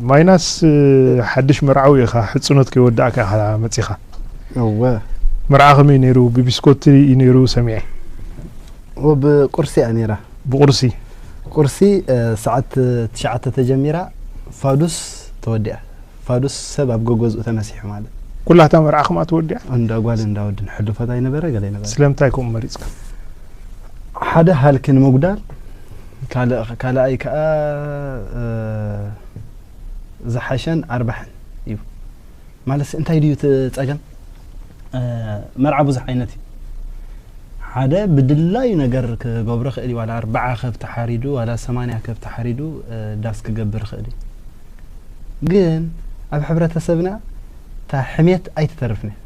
ማይናስ፣ እ፣ ሓድሽ መርዓዊ ኢኻ፣ ሕጽኖት ከይወዳእካ ኢኻ መጺኻ። እወ። መርዓ ከመይ ነይሩ? ብቢስኮት እዩ ነይሩ ሰሚዐ። እወ፣ ብቁርሲ እያ ነይራ። ብቁርሲ? ቁርሲ፣ እ፣ ሰዓት ትሽዓተ ተጀሚራ፣ ፋዱስ ተወዲኣ። ፋዱስ ሰብ ኣብ ገገዝኡ ተነሲሑ ማለት። ኩላታ መርዓ ከምኣ ተወዲኣ? እንዳ ጓል እንዳ ወድን ሕሉፈት ኣይነበረ፣ ገለ ኣይነበረ። ስለምንታይ ከምኡ መሪጽካ? ሓደ ሃልኪ ንምጉዳል፣ ካልእ-፣ ካልኣይ ከኣ፣ እ፣ ዝሓሸን ኣርባሕን እዩ። ማለት እንታይ ድዩ እቲ ጸገም? እ፣ መርዓ ብዙሕ ዓይነት እዩ። ሓደ ብድላዩ ነገር ክገብሮ ክእል እዩ። ዋላ ኣርባዓ ከብቲ ሓሪዱ፣ ዋላ ሰማንያ ከብቲ ሓሪዱ፣ እ፣ ዳስ ክገብር ክእል እዩ። ግን ኣብ ሕብረተሰብና እታ ሕሜት ኣይትተርፍን እያ።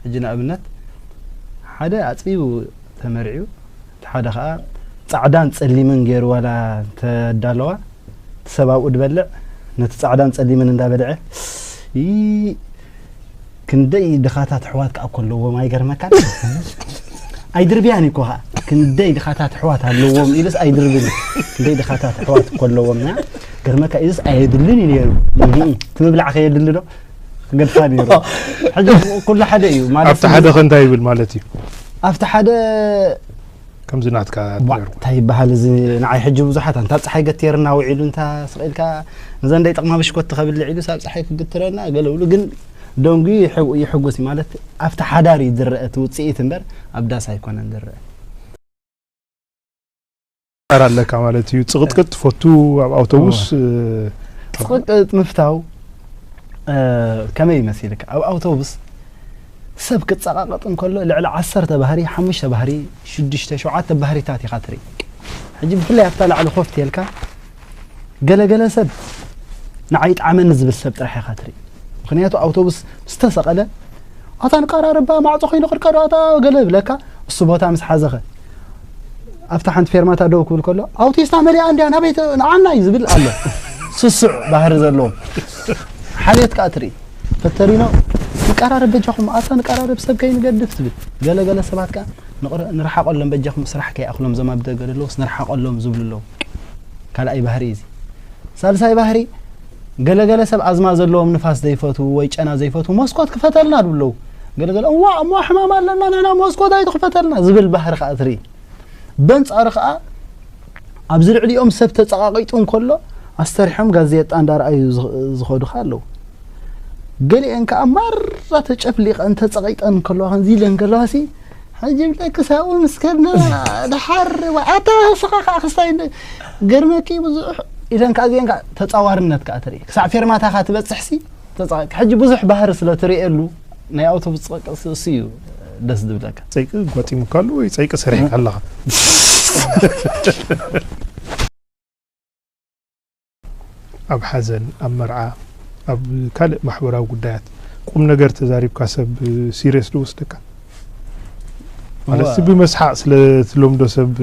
ሕጂ ንኣብነት ሓደ ኣጽቢቡ ተመርዕዩ፣ እቲ ሓደ ኸኣ ጻዕዳን ጸሊምን ገይሩ ዋላ እንተዳለዋ፣ እቲ ሰብ ኣብኡ ዝበልዕ ነቲ ጻዕዳን ጸሊምን እንዳበልዐ፣ "ይ-፣ ክንደይ ድኻታት ኣሕዋት ከኣ እኮ ኣለዎም፣ ኣይገርመካን?" ኣይድርብያን እዩ እኮ ኸኣ። "ክንደይ ድኻታት ኣሕዋት ኣለዎም" ኢሉስ ኣይድርብን እዩ። "ክንደይ ድኻታት ኣሕዋት እኮ ኣለዎም፣ ና ገርመካ" ኢሉስ ኣየድልን እዩ ነይሩ። እህ፣ እቲ ምብላዕ ከየድሊ ዶ? ክገድፋ ነይሩ። ሕጂ ኩሉ ሓደ እዩ ማለት ኣብቲ እዩ። ሓደ ከ እንታይ ይብል ማለት እዩ? ኣብቲ ሓደ ከምዚ ናትካ ዋ፣ ነይሩ። እንታይ ይበሃል እዚ? ንዓይ ሕጂ ብዙሓት፣ እንታ ጸሓይ ገቲርና ውዒሉ፣ እንታ ስቕ ኢልካ፣ ንዘን ደይ ጥቕማ ብሽኮቲ ከብልዕ ኢሉ፣ ሳብ ጸሓይ ክግትረና፣ ገለ ብሉ፣ ግን ደንጉዩ ይሕጉ-፣ ይሕጉስ እዩ ማለት፣ ኣብቲ ሓዳር እዩ ዝረአ እቲ ውጽኢት እምበር፣ ኣብ ዳስ ኣይኮነን ዝረአ። ጸር ኣለካ ማለት እዩ። ጽቕጥቅጥ ትፈቱ ኣብ ኣውቶቡስ? እወ። እ፣ ጽቕጥቅጥ ምፍታው፣ እ፣ ከመይ ይመሲልካ? ኣብ ኣውቶቡስ ሰብ ክጸቓቐጥ እንከሎ ልዕሊ ዓሰርተ ባህሪ፣ ሓሙሽተ ባህሪ፣ ሽዱሽተ፣ ሸውዓተ ባህሪታት ኢኻ ትርኢ። ሕጂ ብፍላይ ኣብታ ላዕሊ ኮፍ ትየልካ፣ ገለ ገለ ሰብ ንዓይ ጣዕመኒ ዝብል ሰብ ጥራሕ ኢኻ ትርኢ። ምኽንያቱ ኣውቶቡስ ምስ ተሰቐለ፣ "ኣታ ንቀራረባ ማዕጾ ኮይኑ ቅርቀዶ ኣታ" ገለ ይብለካ፣ እሱ ቦታ ምስ ሓዘኸ፣ ኣብታ ሓንቲ ፌርማታ ደው ክብል ከሎ፣ "ኣውቲስታ መሊኣ እንድያ፣ ናበይ ተ-፣ ንዓና እዩ" ዝብል ኣሎ። ስሱዕ ባህሪ ዘለዎ። ሓልዮት ከኣ ትርኢ። ፈተሪኖ፣ "ንቀራረብ በጃኹም፣ ኣታ ንቀራረብ ሰብ ከይንገድፍ" ዝብል። ገለ ገለ ሰባት ከኣ፣ "ንቕረ-፣ ንርሓቐሎም በጃኹም፣ ስራሕ ከይኣኽሎም፣ እዞም ኣብ ደገ ዘለውስ ንርሓቐሎም" ዝብሉ ኣለዉ። ካልኣይ ባህሪ እዩ እዚ። ሳልሳይ ባህሪ፣ ገለ ገለ ሰብ ኣዝማ ዘለዎም ንፋስ ዘይፈትዉ ወይ ጨና ዘይፈትዉ፣ "መስኮት ክፈተልና" ዝብሉ ኣለዉ። ገለ ገለ፣ "እዋ፣ እሞ ሕማም ኣለና ንሕና፣ መስኮት ኣይትኽፈተልና" ዝብል ባህሪ ከኣ ትርኢ። በንጻሩ ከኣ ኣብዚ ልዕሊኦም ሰብ ተጸቓቒጡ እንከሎ ኣስተርሖም ጋዜጣ እንዳረኣዩ ዝኸ-፣ ዝኸዱ ከኣ ኣለዉ። ገሊአን ከኣ ማራ ተጨፍሊቐን ተጸቒጠን እንከለዋ ከምዚ ኢለን እንከለዋሲ ሕጂ ብለኪ ሳቡ ምስ ከድና ድሓር ዋ-፣ ኣታ ንስኻ ከኣ ክስታይ እንደ-፣ ገርመኪ ብዙሕ ኢለን ከኣ እዚአን ከኣ ተጻዋርነት ከኣ ትርኢ። ክሳዕ ፌርማታኻ ትበጽሕሲ ተጻ-፣ ሕጂ ብዙሕ ባህሪ ስለ ትርእየሉ ናይ ኣውቶቡስ ጸቕጢ እሱ እዩ ደስ ዝብለካ። ጸይቂ ኣጓጢሙካ ኣሎ ወይ ጸይቂ ሰሪሕካ ኣለኻ? ኣብ ሓዘን፣ ኣብ መርዓ፣ ኣብ ካልእ ማሕበራዊ ጉዳያት ቁም ነገር ተዛሪብካ ሰብ ሲሪየስ ዶ ወስደካ? ማለት እወ። ብመስሓቕ ስለ ትለምዶ ሰብ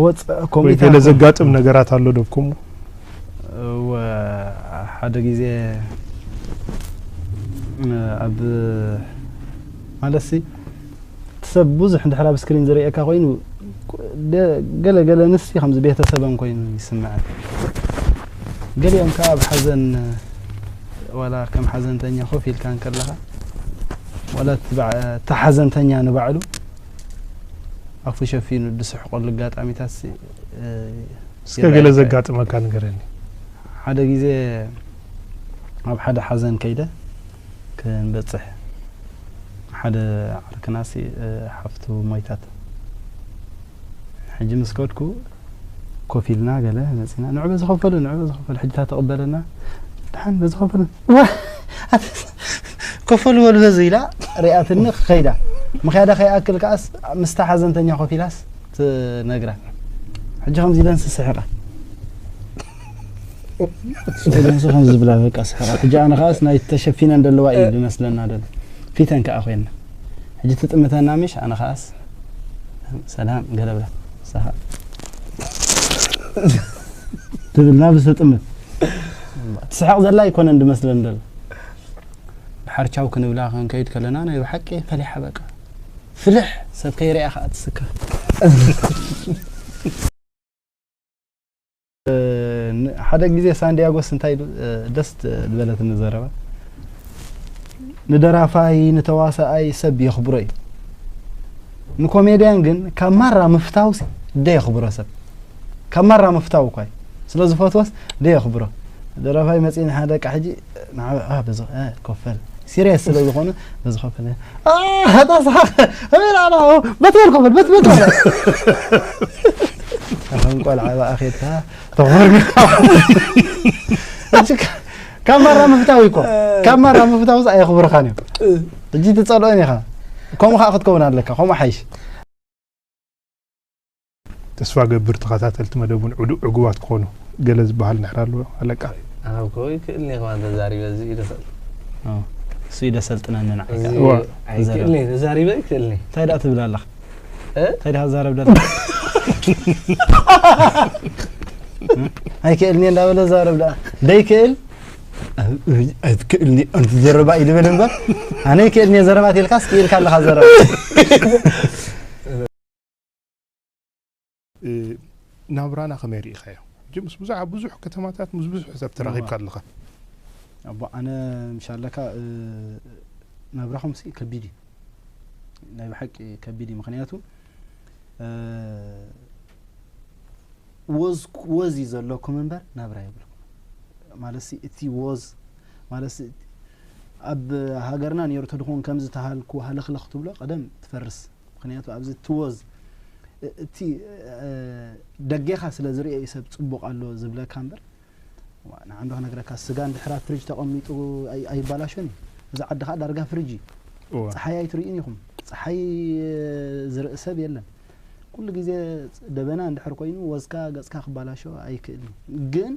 ወጽ-፣ ወይ ኮሚታ ገለ እኮ። ዘጋጥም ነገራት ኣሎ ዶ ከምኡ? እወ፣ ሓደ ግዜ፣ እ፣ ኣብ፣ ማለትሲ፣ እቲ ሰብ ብዙሕ እንድሕር ኣብ ስክሪን ዝርእየካ ኮይኑ፣ ደ-፣ ገለ ገለ ንሲ ከምዚ ቤተሰበን ኮይኑ ይስምዐን። ገሊኦም ከኣ ኣብ ሓዘን፣ ዋላ ከም ሓዘንተኛ ኮፍ ኢልካ እንከለኻ፣ ዋላ እቲ በዓ-፣ እቲ ሓዘንተኛ ንባዕሉ ኣፉ ሸፊኑ ዝስሕቀሉ ኣጋጣሚታት ሲ-፣ እ፣ እስከ ይረኣየካ ገለ እዩ። ዘጋጥመካ ንገረኒ። ሓደ ግዜ ኣብ ሓደ ሓዘን ከይደ ክንበጽሕ፣ ሓደ ዓርክናሲ፣ እ፣ ሓፍቱ ሞይታት። ሕጂ ምስ ከድኩ ኮፍ ኢልና ገለ መጺና፣ "ንዑ በዚ ከፈሉ፣ ንዑ በዚ ከፈሉ፣ ሕጂ እታ ትቕበለና፣ ደሓን በዚ ከፈሉ፣ ዋ፣ ኣት-፣ ከፈሉ በሉ በዚ" ኢላ ሪኣትኒ ከይዳ። ምኽያዳ ከይኣክል ከኣስ ምስታ ሓዘንተኛ ኮፍ ኢላስ ትነግራ። ሕጂ ከምዚ ኢለን ስስሕቃ። ስለዚ ከምዚ ዝብላ በቃ ስሕቃ። ሕጂ ኣነ ከኣስ ናይ ተሸፊነን ዘለዋ እዩ ዝመስለና ዘሎ። ፊተን ከኣ ኮይና። ሕጂ ትጥምተና ምሽ፣ ኣነ ከኣስ ሰላም ገለ ብላ። ንሳ ትብል ናብ ዝተጥምት። ትስሕቕ ዘላ ኣይኮነን ዝመስለን ዘሎ። ድሓር ቻው ክንብላ ክንከይድ ከለና ናይ ብሓቂ ፈሊሓ በቃ። ፍልሕ ሰብ ከይርኣ ከኣ ትስከፍ። ሓደ ግዜ ሳንዲያጎስ እንታይ ኢሉ፣ ደስ ዝበለትኒ ዘረባ፣ ንደራፋይ ንተዋሳኣይ ሰብ የኽብሮ እዩ፣ ንኮሜድያን ግን ካብ ማራ ምፍታው ሲ ደየኽብሮ ሰብ፣ ካብ ማራ ምፍታው እኳ እዩ። ስለ ዝፈትወስ ደየኽብሮ። ደራፋይ መጺእኒ ሓደ ቃ ሕጂ ንዓ-፣ ኣ፣ በዚ፣ እ፣ ኮፈል ሲሪየስ ስለ ዝኾነ በዚ ኮፈል፣ እ፣ ኣ፣ ኣታ ሰሓቕ፣ ኣቤል ኣላ፣ በትበል ኮፈል፣ በትበል ኮፈል። ከም ቆልዓ ብኣ ኬድካ ተኾርካ። ሕጂ ካ-፣ ካብ ማራ ምፍታው እኮ፣ ካብ ማራ ምፍታው ኣየኽብርኻን እዮም። ሕጂ ትጸልኦን ኢኻ። ከምኡ ኸኣ ክትከውን ኣለካ፣ ከምኡ ሓይሽ። ተስፋ ገብር ተኸታተልቲ መደብ እውን ዕዱ-፣ ዕጉባት ክኾኑ። ገለ ዝበሃል ድሕር ኣለዎ ኣለቃ? ኣነ እኮ ይክእልኒ ከማን ተዛሪበ፣ እዚ ኢደ ሰልጥ-፣ ኦ፣ እሱ ኢደ ሰልጥነኒ ንዓይ እዚ ከኣ። እዋ። ኣይክእልኒ፣ ተዛሪበ ይክእልኒ። እንታይ ደኣ ትብል ኣለኻ? እ? እንታይ ደኣ ትዛረብ ደለኻ? እ? ኣይክእልኒ እንዳበለ ዛረብ ደኣ። ደይክእል? ኣይትክእልኒ፣ ኣንቲ ዘረባ እዩ ዝበል እምበር፣ ኣነ ይክእልኒ ዘረባ ትልካስ ክኢልካ ኣለኻ ዘረባ። እ፣ ናብራና ከመይ ርኢኻዮ? ሕጂ ምስ ብዙሕ፣ ኣብ ብዙሕ ከተማታት ምስ ብዙሕ ሰብ ተራኺብካ እዋ። ኣለኻ። ኣቦ፣ ኣነ ምሻለካ፣ እ፣ ናብራኹም ሲ ከቢድ እዩ። ናይ ብሓቂ ከቢድ እዩ። ምኽንያቱ፣ እ፣ ወዝ፣ ወዝ እዩ ዘለኩም እምበር ናብራ የብልኩም። ማለት ሲ እቲ ወዝ፣ ማለት ሲ ኣብ ሃገርና ነይሩ ተድኾን ከምዚ ተሃልኩ ሃለኽለኽ ትብሎ ቀደም ትፈርስ። ምኽንያቱ ኣብዚ እቲ ወዝ፣ እ-፣ እቲ፣ እ፣ ደጌኻ ስለ ዝርእዮ እዩ ሰብ ጽቡቕ ኣሎ ዝብለካ እምበር፣ ዋ፣ ንዓንዶ ክነግረካ፣ ስጋ እንድሕር ኣብ ፍሪጅ ተቐሚጡ ኣይ-፣ ኣይባላሾን እዩ። እዚ ዓዲ ኸኣ ዳርጋ ፍሪጅ እዩ። እዋ። ጸሓይ ኣይትርእዩን ኢኹም። ጸሓይ፣ እ፣ ዝርኢ ሰብ የለን። ኩሉ ግዜ ደበና እንድሕር ኮይኑ ወዝካ፣ ገጽካ ክባላሾ ኣይክእልን እዩ። ግን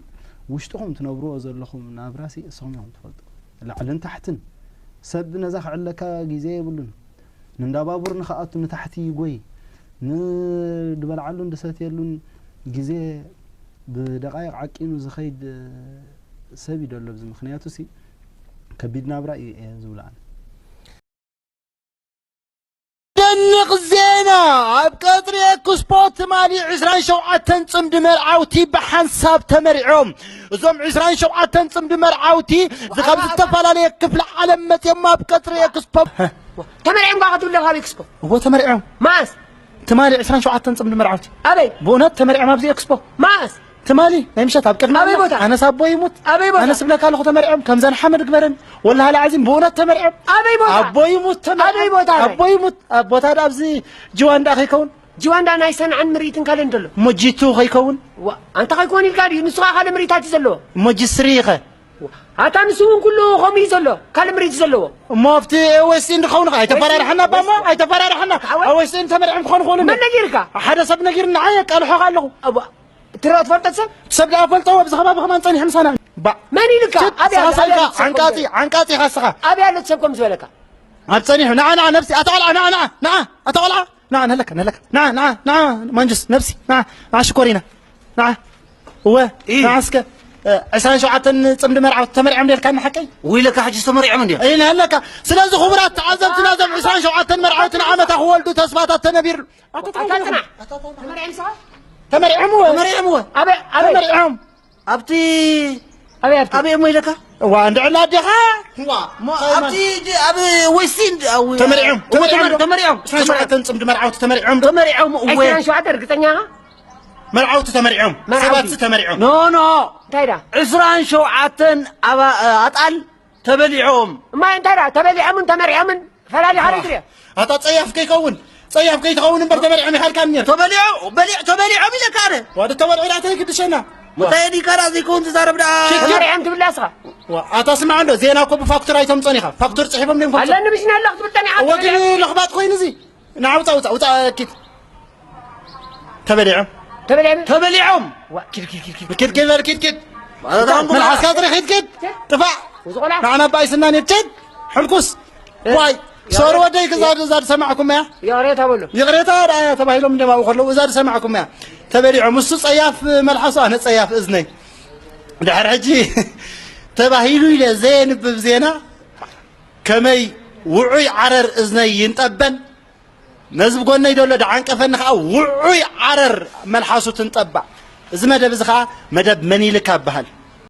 ውሽጥኹም ትነብርዎ ዘለኹም ናብራሲ እስኹም ኢኹም ትፈልጡ። ላዕልን ታሕትን። ሰብ ነዛ ክዕለካ ግዜ የብሉን። ንእንዳ ባቡር ንኽኣቱ ንታሕቲ ይጎይ፣ ንድበልዓሉን ድሰትየሉን ግዜ ብደቃይቕ ዓቂኑ ዝኸይድ ሰብ እዩ ደሎ። ኣብዚ ምኽንያቱ ሲ ከቢድ ናብራ እዩ እየ ዝብሎ ኣነ። ደንቕ ዜና! ኣብ ቀጽሪ ኤክስፖ ትማሊ ዕስራን ሸውዓተን ጽምዲ መርዓውቲ ብሓንሳብ ተመሪዖም። እዞም ዕስራን ሸውዓተን ጽምዲ መርዓውቲ ካብ ዝተፈላለየ ክፍለ ዓለም መጺኦም ኣብ ቀጽሪ ኤክስፖ ተመርዒም ኳ ክትብሎ ካብ ኤክስፖ። እዎ፣ ተመርዕዮም። መዓስ? ትማሊ ዕስራን ሸውዓተን ጽምዲ መርዓውቲ። ኣበይ? ብእውነት ተመርዕዮም ኣብዚ ኤክስፖ። መዓስ? ትማሊ ናይ ምሸት ኣብ ቅድሚ ኣበይ ኣምላኽ። ቦታ? ኣነስ ኣቦ ይሙት። ኣበይ ቦታ? ኣነስ እብለካ ኣለኹ ተመርዕዮም። ከምዛ ንሓመድ ግበረን። ወላሂ ለዓዚም ብእውነት ተመርዕዮም። ኣበይ ቦታ? ኣቦ ይሙት ተመርዕዮም። ኣበይ ቦታ? ኣቦ ይሙት። ኣብ ቦታ ዳ ኣብዚ ጅዋንዳ ከይከውን? ጅዋንዳ ናይ ሰንዓን ምርኢትን ካልእን ደሎ። እሞ ጂቱ ከይከውን? ዋ፣ ኣንታ ከይኮን ኢልካ ድዩ? ንሱ ኸኣ ካልእ ምርኢታት እዩ ዘለዎ። እሞ ጂ ስሪ ኸ? ኣታ ንሱ እውን ኩሉ ከምኡ እዩ ዘሎ፣ ካልእ ምርኢት ዘለዎ። እሞ ኣብቲ ዌስት ኢንድ ክኸውን ኸ? ኣይተፈራርሐና እባ እሞ፣ ኣይተፈራርሐና። ሓወይ። ኣብ ዌስት ኢንድ ተመርዕዮም ክኾኑ ይኽእሉ መን እዮም። ነጊርካ? ሓደ ሰብ ነጊርና፣ ኣየ፣ ኣቃልሖኻ ኣለኹ። እባ፣ ትረኦ ትፈልጦ ሰብ? እቲ ሰብ ደኣ ፈልጦ፣ ኣብዚ ከባቢ ከማን ጸኒሑ ምሳና። ባ። መን ኢልካ? ሽት፣ ኣበይ ንስኻ ኣለ? ሳይካ፣ ኣበይ ኣለ? ዓንቃጺ፣ ዓንቃጺ ኢኻ ንስኻ። ኣበይ ኣሎ እቲ ሰብ ከምዚ ዝበለካ? ኣብ ጸኒሑ፣ ንዓ፣ ንዓ፣ ነብሲ፣ ኣታ ቖልዓ፣ ንዓ፣ ንዓ፣ ንዓ፣ ኣታ ቖልዓ። ንዓ፣ ንህለካ፣ ንህለካ። ንዓ፣ ንዓ፣ ንዓ፣ ማንጁስ፣ ነብሲ፣ ንዓ፣ ንዓ፣ ሽኮሪና። ንዓ። እወ፣ ኢ። ንዓ እስከ፣ እ፣ ዕስራን ሸውዓተን ጽምዲ መርዓውቲ ተመርዕዮም ኔርካ፣ ንሓቀይ? ውይ፣ ለካ ሕጂ ተመርዕዮም እንድዮም። ኢ፣ ንህለካ። ስለዚ፣ ክቡራት ተዓዘብትና፣ እዞም ዕስራን ሸውዓተን መርዓውቲ ንዓመታ ክወልዱ ተስፋታት ተነቢሩ። ኣታ ኣታ ጽናሕ። ተመርዕዮም ሰ? ተመርዕዮም፣ እወ። ተመርዕዮም፣ እወ። ኣበይ፣ ኣበይ? ተመርዕዮም። ኣብቲ ኣበይ፣ ኣብቲ? ኣበይ እሞ ኢለካ? እዋ፣ እንድዕላ ኣዴኻ? እዋ፣ እሞ ከማን። ኣብቲ ጅ-፣ ኣብ ወይሲ እንድ-፣ ኣብ ተመሪዖም፣ እዎ፣ ተመሪዖም ተመሪ-፣ ዶ? ተመሪዖም። ዕስራን ሸውዓተን ጽምዲ መርዓውቲ ተመሪዖም ዶ? ተመሪዖም፣ እወ። ዕስራን ሸውዓተ እርግጸኛ ኢኻ? መርዓውቲ ተመሪዖም። መርዓውቲ። ሰባትሲ ተመሪዖም። ኖ፣ ኖ። እንታይ ዳ? ዕስራን ሸውዓተን ኣባ-፣ ኣጣል ተበሊዖም። እማ እንታይ ዳ? ተበሊዖምን ተመሪዖምን ፈላሊኻ ርኢኻ ዶ? ኣታ ጸያፍ ከይከውን፣ ጸያፍ ከይትኸውን እምበር ተበሊዖም ኢኻ ኢልካኒ ነይሩ። ተበሊዖ-፣ በሊዕ-፣ ተበሊዖም ኢለካ ኣነ። ዋዲ ተበልዑ ደኣ ተይግድሸና። መታየዲ ካራ ዘይከውን ትዛረብ ደኣ። ሽክ-፣ ሽክ። ተበሊዖም ትብላ እስኻ። ዋ፣ ኣታ ስማዕ እንዶ፣ ዜና እኮ ብፋክቱር ኣይተምጾን ኢኻ። ፋክቱር ጽሒፎም ድዮም ከምጾ? ኣለኒ ምሽ ነለኽ ትብል ጸኒሓ እወ፣ ግን ተበሊዖም። ለኽባጥ ኮይኑ እዚ። ንዓ ውጻ፣ ውጻ፣ ውጻ፣ ኪድ። ተበሊዖም። ተበሊዖም? ተበሊዖም። ዋ፣ ኪድ፣ ኪድ፣ ኪድ፣ ኪድ። ኪድ፣ ኪድ በል፣ ኪድ፣ ኪድ። ማለት ኣሁን መልሓስካ ጥሪ፣ ኪድ፣ ኪድ። ጥፋእ። እዚ ቆልዓ። ንዓና ባይ ስናን ይብቸድ። ሕልኩስ። እ፣ ዋይ፣ ሶሪ ወደይ፣ ክዛ-፣ እዛ ዝሰማዕኩም እያ። ይቕሬታ በሉ። ይቕሬታ ደኣ ተባሂሎም እንደማኡ ከለዉ፣ እዛ ዝሰማዕኩም እያ። ተበሊዖም። እሱ ጸያፍ መልሓሱ፣ ኣነ ጸያፍ እዝነይ። ድሕሪ ሕጂ ተባሂሉ ኢለ ዘየንብብ ዜና፣ ከመይ ውዑይ ዓረር እዝነይ ይንጠበን፣ ነዚ ብጎነይ ዘሎ ደዓንቀፈኒ ኸዓ ውዑይ ዓረር መልሓሱ ትንጠባዕ። እዚ መደብ እዚ ኸዓ መደብ መን ኢልካ ይበሃል።